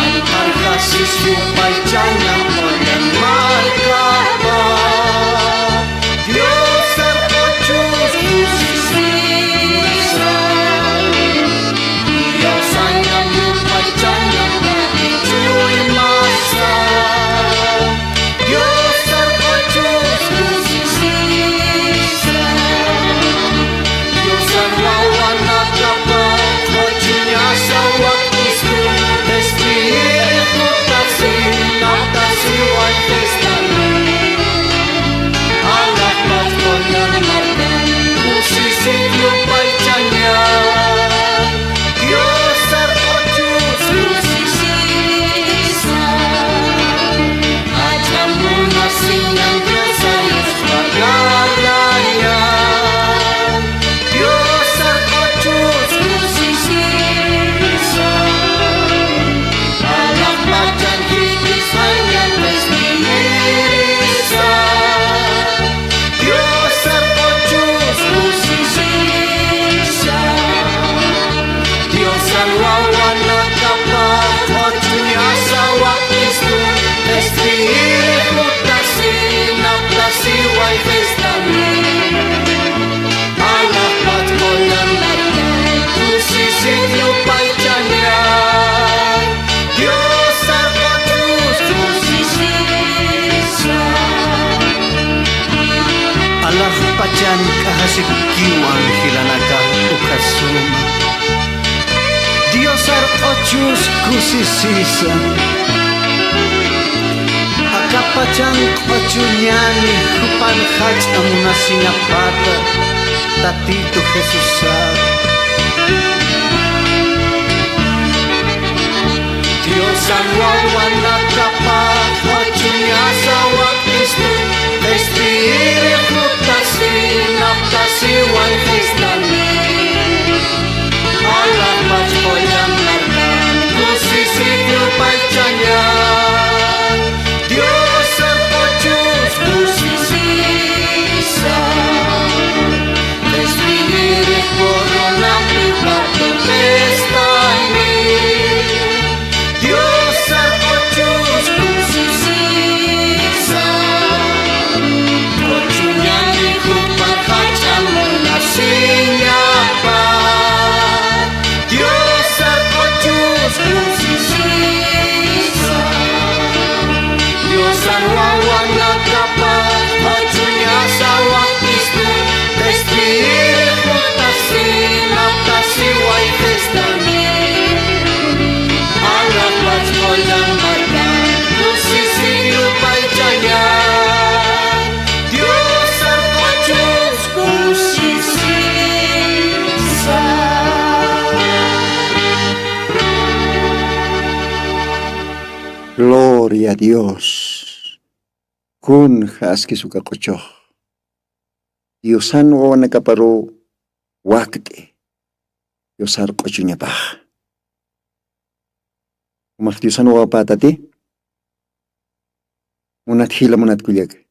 Alqarjasis yupaychaña qullan markapa. Diosar q'uchus kusisisa. Diosañam yupaychaña pati chuymasa. Diosar q'uchus kusisisa. Diosar wawanakapa q'uchuñasa wakt'istun. Escribir jutasi naptasiway fiestani. Alaxpach qullan markan kusisik yupaychaña. Diosar q'uchus kusisisa. Ach'amunasiñan diosa yuspagaraya. Diosar q'uchus kusisisa. Alaxpachan jitisayñan escribirisa. Diosar q'uchus kusisisa. Diosar wawanakapa q'uchuñasa wakt'istun. Escribir jutasi naptasiway fiestani. Alaxpach qullan markan kusisik yupaychaña. Diosar q'uchus kusisisa. Alaxpachan k'ajasikiw angelanaka ukhasuma. Diosar q'uchus kusisisa. Akapachan q'uchuñani jupan jach'a munasiñapata Tatitu Jesusar. Diosan wawanakapa q'uchuñasa wakt'istun. Escribir jutasi naptasiway fiestani. Alaxpach qullan markan kusisik yupaychaña. Diosar q'uchus kusisisa. Escribir coronampi pacto fiestani. Diosar q'uchus kusisisa. Q'uchuñani jupan jach'a munasiñapa. Diosar q'uchus kusisisa. Diosar wawanakapa q'uchuñasa wakt'istun. Escribir jutasi naptasiway fiestani. Alaxpach qullan markan kusisik yupaychaña. Diosar q'uchus kusisisa. Gloria a Dios. Kunja askis uka q'uchux. Diosan wawanakaparuw wakt'i. Diosar q'uchuñapax. Jumax Diosan wawapätati. Munat jila munat kullaka.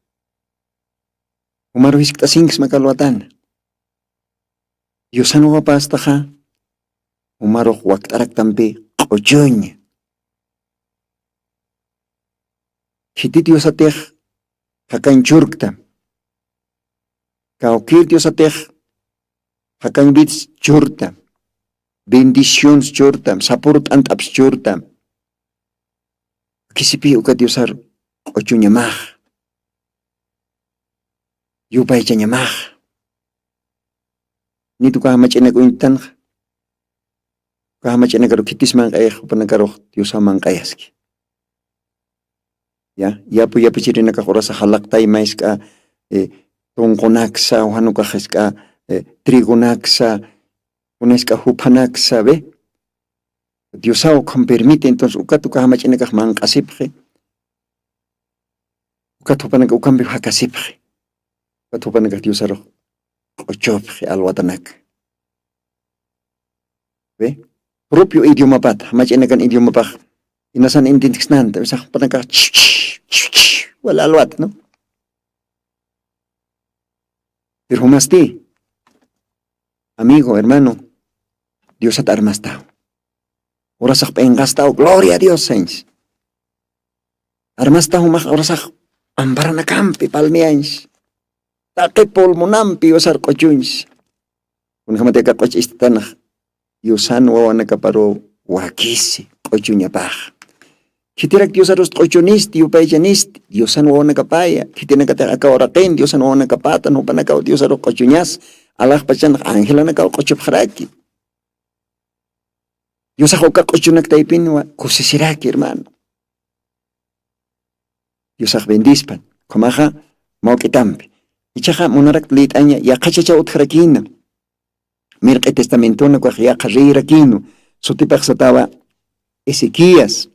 Jumaru jiskt'asinksma kalwatana. Diosan wawapästaxa. Jumarux wakt'araktampi q'uchuña. Khitit diosatix jakañ churktam. Kawkïr diosatix jakañ wits churtam. Bendicions churtam sapur t'ant'aps churtam. Khisipi uka diosar q'uchuñamax, yupaychañamax. Nitu uka jamach'inak'uñtanxa, uka jamach'inakaru khitis manq'ayax jupanakarux diosaw manq'ayaski. Ya yapu yapichirinakax urasax jalaqtay maysk'a tunqunaksa wanukax isk'a trigonaksa, unask'a juphanaksa ve. Diosaw ukham permite entonces ukat uka jamach'inakax manq'asipxi. Ukat jupanaka ukampi jakasipxi. Ukat jupanakax diosarux q'uchupxi alwatanaka. Ve, propio idiomapat jamach'inakan idiomapax inasan intintiksnanta isax jupanakax wala alwata no. Pero jumasti amigo hermano, diosat armastaw. Urasax p'inqastaw gloria a dios sañs. Armasta jumax urasax amparanakampi palmiañs. Taqi pulmonampi usar q'uchuñs. Kunjamati aka q'uch ist'atanax yusan wawanakaparu wakisi q'uchuñapax. Khitirak diosarus q'uchunisti yupaychanisti yusan wawanakapaya khitinakatix aka uraqin diosan wawanakapatan jupanakaw diosarux q'uchuñas. Alaxpachanax angelanakaw q'uchupxaraki. Yusax uka q'uchunak taypinwa kusisiraki hermano. Yusax bendispan. Ukhamaxa mawk'itampi ichaxa munarakta lït'aña yaqhachachaw utjarakina. Mirq'i testamentona ukax yaqha reyrakinu. Sutipaxsatawa ezequías.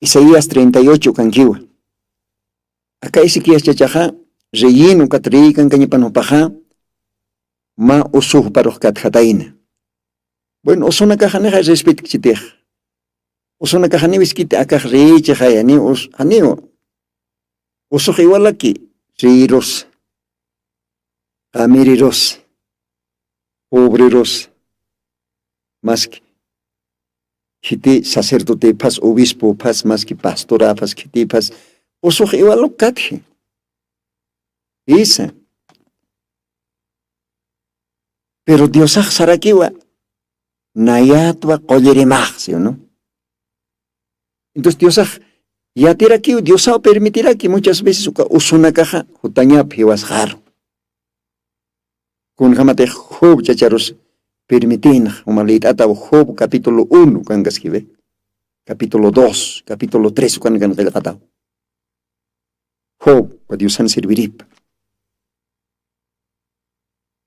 Isaías treinta y ocho kankiwa. Aka ezequías chachaxa reyin ukat reykankañapan jupaxa mä usuxparux katjatayna. Bueno usunakaxanixay respetkichitix. Usunakaxaniw iskiti akax reychixay janiw janiw. Usux iwalaki reyirus qamirirus pobrerus maski khiti sacerdotephas obispophas maski pastoraphas khitiphas usux iwaluk katji. Isa. Pero diosax sarakiwa nayatwa qullirimax si uno. Entonces diosax yatirakiw diosaw permitiraki muchas veces uka usunakaxa jutañap jiwasxaru. Kunjamatix job chacharus permitinax uma lït'ataw job capítulo uno kankaskiwi. Capítulo dos capítulo tres ukan kan qillqataw. Job uka diosan serviripa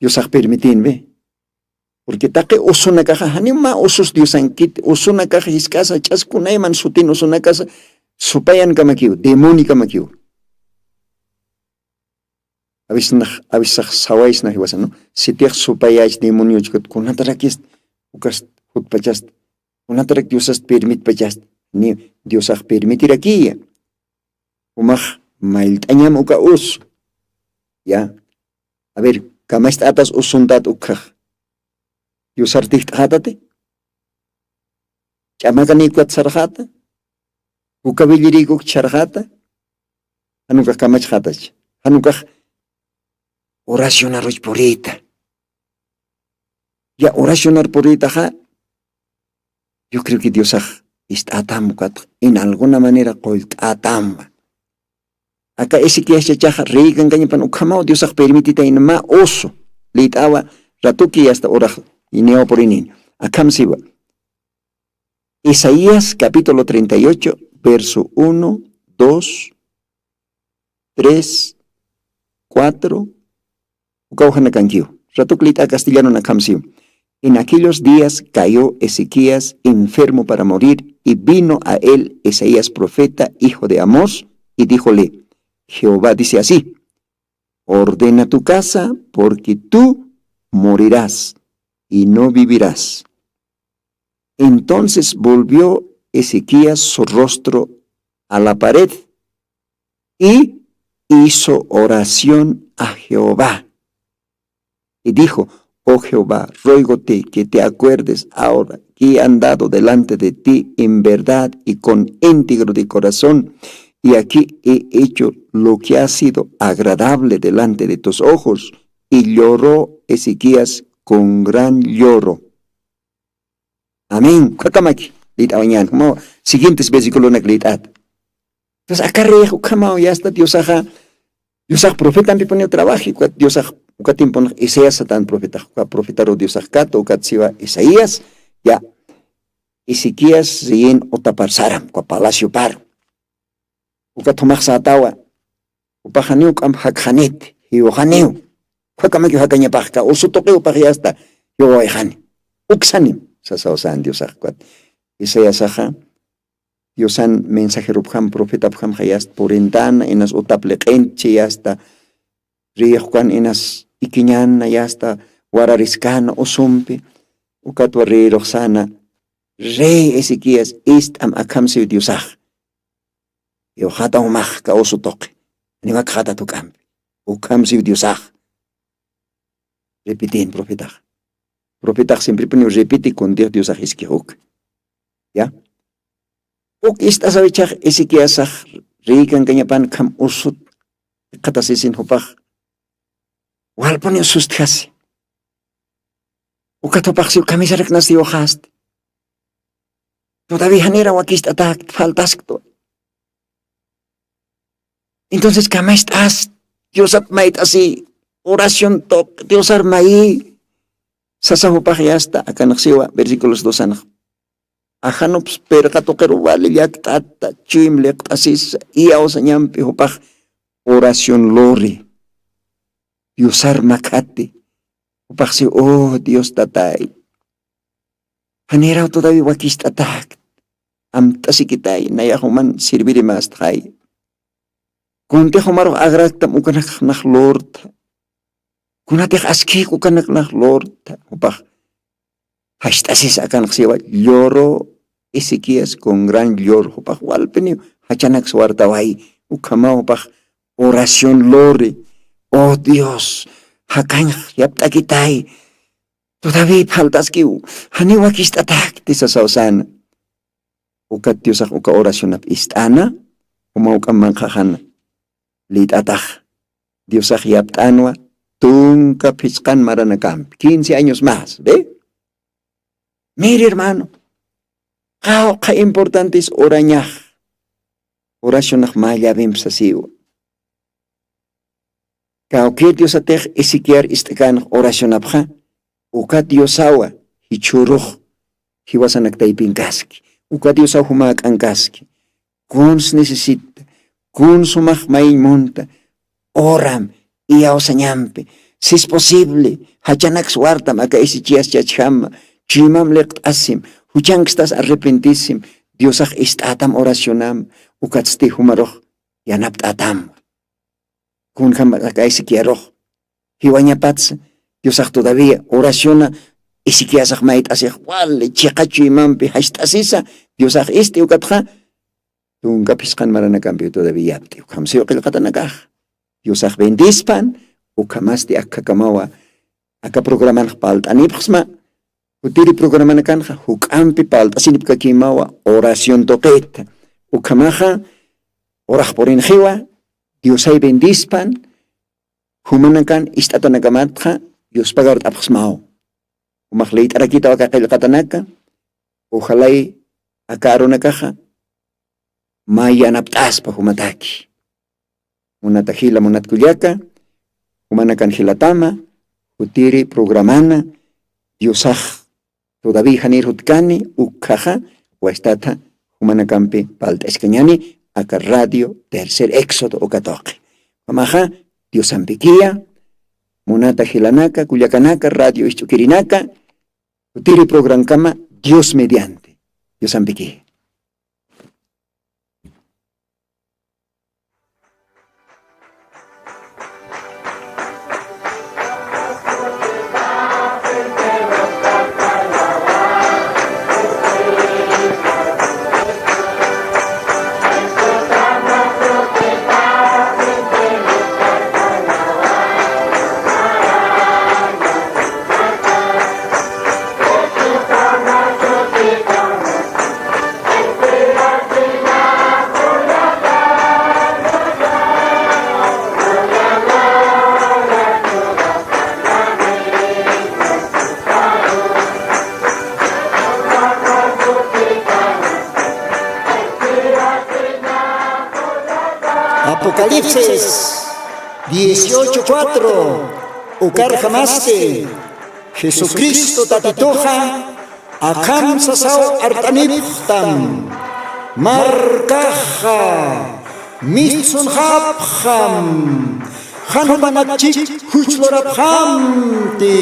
diosax permitinwi. Purqui taqi usunakaxa janima usus diosankit usunakaxa jisk'asa ch'askunayman sutin usunakasa supayankamakiw demoniokamakiw. Avisnax avisax sawaysnax iwasanu sitix supayach demoniochkut kunatarakist ukast jutpachast kunatarak diosast permitpachast ni diosax permitirakiya. Umax mayllt'añam uka usu ya. A ver, kamacht'atas usuntat ukhax diosar tijt'xatati? Ch'amakanikukat sarxata? Kukawillirikuk charxata? Janukax kamachxatach janukax oracionaruch purita. Ya oracionar puritaxa yo creo que diosax ist'atam ukatx en alguna manera qullt'atamwa. Aka ezequias chachaxa rey kankañapan ukhamaw diosax permititayna mä usu lït'awa ratuki asta urax iniyaw purinin. Akham siwa isaías capítulo treinta y ocho verso uno, dos, tres, cuatro. Ukawjanakankiw ratuklit'a castellanona khamsiw. En aquellos días cayó ezequías enfermo para morir y vino a él isaías profeta hijo de amós, y díjole, jehová dice así, ordena tu casa porque tú morirás y no vivirás. Entonces volvió ezequías su rostro a la pared y hizo oración a jehová. Y dijo, oh jehová, ruégote que te acuerdes ahora que he andado delante de ti en verdad y con íntegro de corazón, y aquí he hecho lo que ha sido agradable delante de tus ojos. Y lloró ezequías con gran lloro. Amén. Ukakamaki lït'awañan jumaw siguientes versiculonak lït'at. Entonces aka reyx ukhamaw yasta diosaxa, diosax profetampipuniw trabaji ukat diosax, uka tiemponax isaías satan profetax uka profetaru diosax katu ukat siwa isaías. Ya, ezequías riyin utapar saram uka palacio paru. Ukat jumax sätawa, jupaxaniw k'amp jakxanit, jiwxaniw. Ukhakamakiw jakañapaxka usutuqiw paxyasta, jiwawayxani uksanim. Sasaw san diosax ukat, isaiasaxa diosan mensajerupjam profetapjam jayasta purintana inas utap liq'inchi yasta, riyixkan inas ikiñana yasta, warariskana usumpi. Ukatwa riyirux sana, rey ezequías, ist'am akham siw diosax. Yuxata umax kawsu tuqi, niwak jata tuk'ampi, ukham siw diosax. Repetin profetax, profetax simpripuniw repeti kuntix diosax iskixuk. Ya, uk ist'asawichax ezequiasax, riykankañapan kham usut. Iqatasisin jupax, walpuniw sustjasi. Ukat jupaxsiw kamisaraknasti yuxasti, todavia janira wakist'atakti faltasktu. Entonces kamast'as, diosat mayt'asi, oración tuq diosar mayi. Sasa jupaxyasta akanxsiwa versículos dosanx, ajanups pirqa tuqiru wali llakt'ata, chuyim liqt'asisa, iyawsañampi jupax oración luri, diosar makhati. Jupaxsiw, oh dios tatay, janiraw todavia wakist'atakti, amt'asikitay nayax uman sirvirimastxay. Kuntix umarux agraktam ukanakxnax lurta, kunatix askik ukanaknax lurta jupax. Jast'asis akanxsiwa lloro, ezequías con gran lloro jupax walpiniw, jachanaks wartaway. Ukhamaw jupax oración luri, oh dios, jakañx yapt'akitay, todavía faltaskiw, janiw wakist'atakti sasaw sana. Ukat diosax uka oracionap ist'ana, uma uk'am manqhaxana. Lït'atax diosax yapt'anwa, tunka phisqan maranakampi quince años más ve. Miri hermano, qawqha importantis urañax, uracionax mä llavimp sasiwa. Kawkir diosatix ezequiar ist'akanx oracionapxa, uka diosawa jichhurux jiwasanak taypinkaski, uka diosaw jumäk'ankaski. Kuns necesita, kun sumax mayiñ munta, oram, iyawsañampi, sis posible, jachanaks wartam aka isichiyas chachjama, chuymam liqt'asim, juchankstas arrepentisim, diosax ist'atam oracionam, ukatsti jumarux yanapt'atam. Kunjam aka isiquiyarux jiwañapatsa, diosax todavía oraciona isiquiyasax mayt'asix wali chiqa chuymampi jast'asisa, diosax ist'i ukatxa, tunka phisqan maranakampiw todavía yapt'i ukham siw qillqatanakax. Diosax bendispan, ukhamasti akkakamawa aka programanax palt'anipxsma. Kutiri programanakanxa juk'ampi palt'asinipkakimawa oración tuqita. Ukhamaxa uraxpurinxiwa. Diosay bendispan. Jumanakan ist'atanakamatxa diospagart'apxsmaw. Umax liyt'arakitaw aka qillqatanaka. Ujalay aka arunakaxa mayanapt'aspa jumataki. Munata jila munatkullaka, jumanakan jilatama jutiri programana diosax todavía janir jutkani. Ukhaxa wastata jumanakampi palt'askañani aka radio tercer éxodo ukatoqi. Jamaxa diosampikiya. Munata jilanaka kullakanaka radio isch'ukirinaka, jutiri programkama dios mediante. Diosampikiya. Apocalipsis dieciocho cuatro, ukarjamasti Jesucristo Tatituxa akham sasaw art'anipxtam, markaxa mitsunxapxam, jan jupanakchik juchlurapxamti.